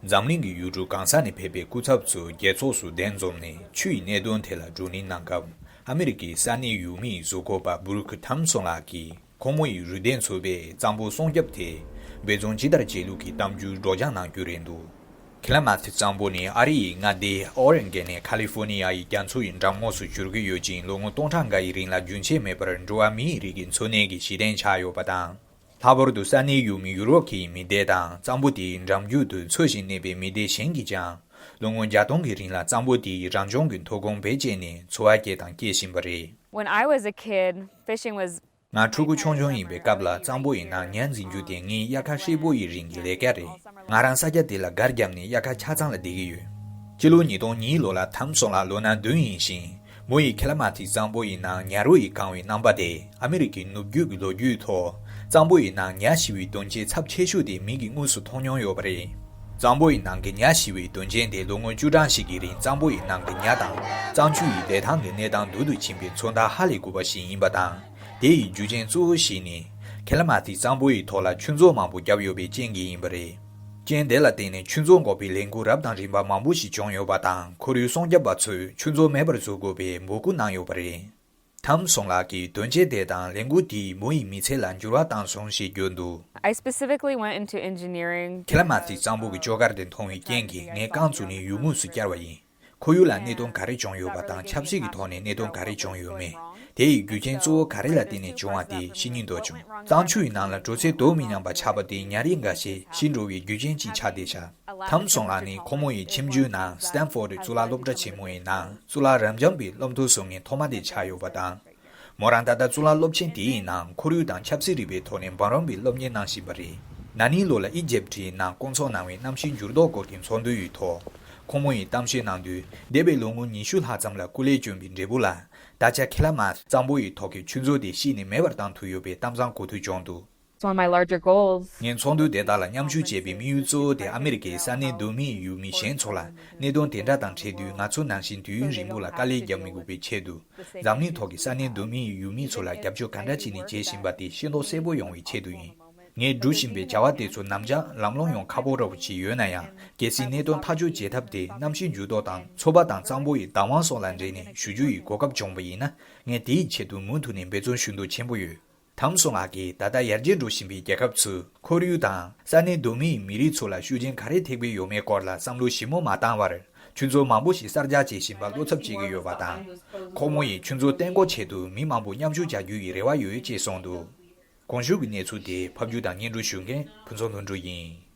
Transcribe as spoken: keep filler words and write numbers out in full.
འཛམ་གླིང་གི་ཡུལ་གྲུ་གང་ས་ནས་ཕེབས་པའི་སྐུ་ཚབ་ཚོས་རྒྱལ་ཚོགས་སུ་གདན་འཛོམས་ནས་ཆུ་ཡི་གནད་དོན་ཐད་ལ་བགྲོ་གླེང་གནང་སྐབས། ཨ་མི་རི་ཀའི་ས་གནས་ཡུལ་མིའི་གཟུགས་བཀོད་པ་སྦུ་རུ་ཁི་ཐམ་སོན་ལགས་ཀྱིས། ཁོ་མོ་ཡི་རུས་སྡེ་ཚོས་གཙང་པོ་སྲུང་སྐྱོབ་ཐད་འབད་བརྩོན་ཇི་ལྟར་བྱེད་ལུགས་ཀྱི་གཏམ་རྒྱུད་སྒྲོག་སྦྱང་གནང་རྒྱུ་རེད་འདུག་ཁི་ལ་མ་ཐི་གཙང་པོ་ནི་ཨ་རི་ཡི་མངའ་སྡེ་ཨོ་རེ་གྷན་ནས་ཁ་ལི་ཧྥོ་ནི་ཡ་ཡི་རྒྱ་མཚོ་ཡི་འགྲམ་ངོགས་སུ་གྱུར་གྱི་ཡོད་ཅིང་། ལོ་ངོ་སྟོང་ཕྲག་འགའ་ཡི་རིང་ལ་རྒྱུན་ཆད་མེད་པར་འགྲོ་བ་མིའི་རིགས་ཀྱི་འཚོ་གནས་ཀྱི་གཞི་རྟེན་ཆགས་ཡོད་པ་དང་། ལྷག་པར་དུ་ས་གནས་ཡུལ་མི་ཡུ་རོབ་ཁའི་མི་སྡེ་དང་གཙང་པོ་དེའི་འགྲམ་རྒྱུད་དུ་འཚོ་ཞིང་གནས་པའི་མི་སྡེ་གཞན་གྱིས་ཀྱང་། ལོ་ངོ་བརྒྱ་སྟོང་གི་རིང་ལ་གཙང་པོ་དེའི་རང་བྱུང་གི་མཐོ་གོང་བེད་སྤྱད་ནས་འཚོ་བ་སྐྱེལ་དང་སྐྱེལ་བཞིན་པ་རེད། When I was a kid, fishing was ང་ཕྲུ་གུ་ཆུང་ཆུང་ཡིན་པའི་སྐབས་ལ་གཙང་པོ་ཡི་ནང་ཉ་འཛིན་རྒྱུ་དེ་ངའི་དབྱར་ཁ་ཧྲིལ་པོ་ཡི་རིང་གི་ལས་ཀ་རེད། ང་རང་ས་ཆ་དེ་ལ་སྒར་བརྒྱབ་ནས་དབྱར་ཁ་ཆ་ཚང་ལ་བསྡད་ཀྱི་ཡོད། སྤྱི་ལོ་ཉིས་སྟོང་གཉིས་ལོ་ལ་ཐམ་སོན་ལགས་ལོ་ན་བདུན་ཡིན་ཞིང་། མོ་ཡིས་ཁེ་ལ་མ་ཐི་གཙང་པོ་ཡི་ནང་ཉ་རོ་ཡིས་གང་བའི་རྣམ་པ་དེ་ཨ་མི་རི་ཀའི་ནུབ་རྒྱུད་ཀྱི་ལོ་རྒྱུས་ཐོག་གཙང་པོ་ཡི་ནང་ཉ་ཤི་བའི་དོན་རྐྱེན་ཚབས་ཆེ་ཤོས་དེ་མིག་གིས་དངོས་སུ་མཐོང་མྱོང་ཡོད་པ་རེད། གཙང་པོ་ཡི་ནང་གི་ཉ་ཤི་བའི་དོན་རྐྱེན་དེ་ལོ་ངོ་བཅུ་གྲངས་ཤིག་གི་རིང་གཙང་པོ་ཡི་ནང་གི་ཉ་དང་གཙང་ཆུ་ཡི་བདེ་ཐང་གི་གནས་སྟངས་སྡུག་ཏུ་ཕྱིན་པའི་མཚོན་རྟགས་ཧ་ལས་དགོས་པ་ཞིག་ཡིན་པ་དང་། དེ་ཡི་རྒྱུ་རྐྱེན་གཙོ་བོ་ཞིག་ནི་ཁེ་ལ་མ་ཐི་གཙང་པོ་ཡི་ཐོག་ལ་ཆུ་མཛོད་མང་པོ་བརྒྱབ་ཡོད་པའི་རྐྱེན་གྱིས་ཡིན་པ་རེད། རྐྱེན་དེ་ལ་བརྟེན་ནས་ཆུ་མཛོད་འགོག་པའི་ལས་འགུལ་རབ་དང་རིམ་པ་མང་པོ་ཞིག་བྱུང་ཡོད་པ་དང་། ཁོར་ཡུག་སྲུང་སྐྱོབ་པ་ཚོས་ཆུ་མཛོད་མེད་པར་བཟོ་དགོས་པའི་འབོད་སྐུལ་གནང་ཡོད་པ་རེད། ཐམ་སོན་ལགས་ཀྱིས་དོན་རྐྱེན་དེ་དང་ལས་འགུལ་དེས་མོ་ཡི་མི་ཚེ་ལ་འགྱུར་བ་བཏང་སོང་ཞེས་བརྗོད་འདུག I specifically went into engineering. ཁེ་ལ་མ་ཐི་གཙང་པོ་གི་ཅོ་གར་དེ་མཐོང་བའི་རྐྱེན་གྱིས་ངས་རྐང་བཙུགས་ནས་ཡུལ་དངོས་སུ་བསྐྱལ་བ་ཡིན། ཁོར་ཡུག་ལ་གནད་དོན་ག་རེ་བྱུང་ཡོད་པ་དང་ཆབ་སྲིད་ཀྱི་ཐོག་ནས་གནད་དོན་ག་རེ་བྱུང་ཡོད་མེད། དེ་ཡི་རྒྱུ་རྐྱེན་གཙོ་བོ་ག་རེ་ལ་བརྟེན་ནས་བྱུང་བ་དེ་ཤེས་སྙིང་འདོད་བྱུང་། གཙང་ཆུ་ཡི་ནང་ལ་དྲོད་ཚད་དོ་མི་མཉམ་པ་ཆགས་པ་དེ་ཉ་རིགས་འགའ་ཤས་ཤི་འགྲོ་བའི་རྒྱུ་རྐྱེན་གཅིག་ཆགས་བསྡད་ཤག་ཐམ་སོན་ལགས་ནི་ཁོ་མོ་ཡི་ཁྱིམ་རྒྱུད་ནང་སི་ཏན་ཧྥོར་གཙུག་ལག་སློབ་གྲྭ་ཆེན་མོ་ཡི་ནང་གཙུག་ལག་རབ་འབྱམས་པའི་སློབ་ཐོན་སོང་མཁན་ཐོག་མ་དེ་ཆགས་ཡོད་པ་དང་། མོ་རང་ད་ལྟ་གཙུག་ལག་སློབ་ཆེན་དེའི་ནང་ཁོར་ཡུག་དང་ཆབ་སྲིད་རིག་པའི་ཐོག་ནས་འབུམ་རམས་པའི་སློབ་གཉེར་གནང་བཞིན་པ་རེད། ན་ནིང་ལོ་ལ་ཨི་ཇེབ་ཊི་ཡི་ནང་སྐོང་ཚོགས་གནང་བའི་གནམ་གཤིས་འགྱུར་ལྡོག་སྐོར་གྱི་ཚོགས་འདུ་ཡི་ཐོག་ཁོང་མོ་ཡིས་གཏམ་བཤད་གནང་དུས། འདས་པའི་ལོ་ངོ་ཉི་ཤུ་ལྷག་ཙམ་ལ་སྐུ་ལས་བསྐྱོན་པའི་འབྲས་བུ་ལ། ད་ཆ་ཁེ་ལ་མ་གཙང་པོ་ཡི་ཐོག་གི་ཆུ་མཛོད་དེ་བཤིག་ནས་མེད་པར་བཏང་ཐུབ་ཡོད་པའི་གཏམ་བཟང་གོ་ཐོས་བྱུང་འདུག It's one of my larger goals. ངས་ཚོགས་འདུ་དེ་དག་ལ་མཉམ་ཞུགས་བྱས་པའི་དམིགས་ཡུལ་གཙོ་བོ་དེ་ཨ་མི་རི་ཀའི་ས་གནས་བསྡོམས་མིའི་ཡུལ་མི་གཞན་ཚོ་ལ་གནད་དོན་དེ་འདྲ་དང་འཕྲད་དུས་ང་ཚོ་ནང་བཞིན་དུས་ཡུན་རིང་པོ་ལ་དཀའ་ལས་རྒྱག་མི་དགོས་པའི་ཆེད་དུ། འཛམ་གླིང་ཐོག་གི་ས་གནས་བསྡོམས་མིའི་ཡུལ་མི་ཚོ་ལ་རྒྱབ་སྐྱོར་ག་འདྲ་བྱས་ནས་བྱེད་བཞིན་པ་དེ་ཤེས་རྟོགས་གསལ་པོ་ཡོང་བའི་ཆེད་དུ་ཡིན། ངས་སྒྲུབ་བཞིན་པའི་བྱ་བ་དེ་ཚོ་ནམ་འཆར་ལམ་ལྷོང་ཡོང་ཁག་པོ་འདྲ་པོ་ཞིག་ཡོད་ན་ཡང་། གལ་སྲིད་གནད་དོན་ཐག་གཅོད་བྱེད་ཐབས་དེ་གནམ་གཤིས་འགྱུར་ལྡོག་དང་ཚོ་པ་དང་གཙང་པོ་ཡི་བདག་དབང་སོགས་ལ་འབྲེལ་ནས་ཞུ་རྒྱུ་ཡི་གོ་སྐབས་བྱུང་བ་ཡིན་ན། ངས་དེའི་ཆེད་དུ་མུ་མཐུད་ནས་འབད་བརྩོན་ཞུ་འདོད་ཆེན་པོ་ཡོད། ཐམ་སོན་ལགས་ཀྱིས་ད་ལྟ་ཡར་རྒྱས་འགྲོ་བཞིན་པའི་རྒྱལ་ཁབ་ཚོས་ཁོར་ཡུག་དང་ས་གནས་བསྡོམས་མིའི་མི་རིགས་ཚོ་ལ་ཤུགས་རྐྱེན་ག་རེ་ཐེབས་ཀྱི་ཡོད་མེད་སྐོར་ལ་བསམ་བློ་ཞིབ་མོ་མ་བཏང་བར། ཆུ་མཛོད་མང་པོ་ཞིག་གསར་རྒྱག་བྱེད་བཞིན་པ་བློ་འཚབ་བྱེད་ཀྱི་ཡོད་པ་དང་། ཁོ་མོ་ཡིས་ཆུ་མཛོད་གཏན་འགོག་ཆེད་དུ་མི་མང་པོ་མཉམ་ཞུགས་བྱ་རྒྱུ་ཡི་རེ་བ་ཡོད་ཅེས་གསུངས་འདུག་གོང་ཞུས་ཀྱི་གནས་ཚུལ་དེ་ཕབ་སྒྱུར་དང་སྙན་སྒྲོན་ཞུ་མཁན་ཕུན་ཚོགས་ལྷུན་གྲུབ་ཡིན།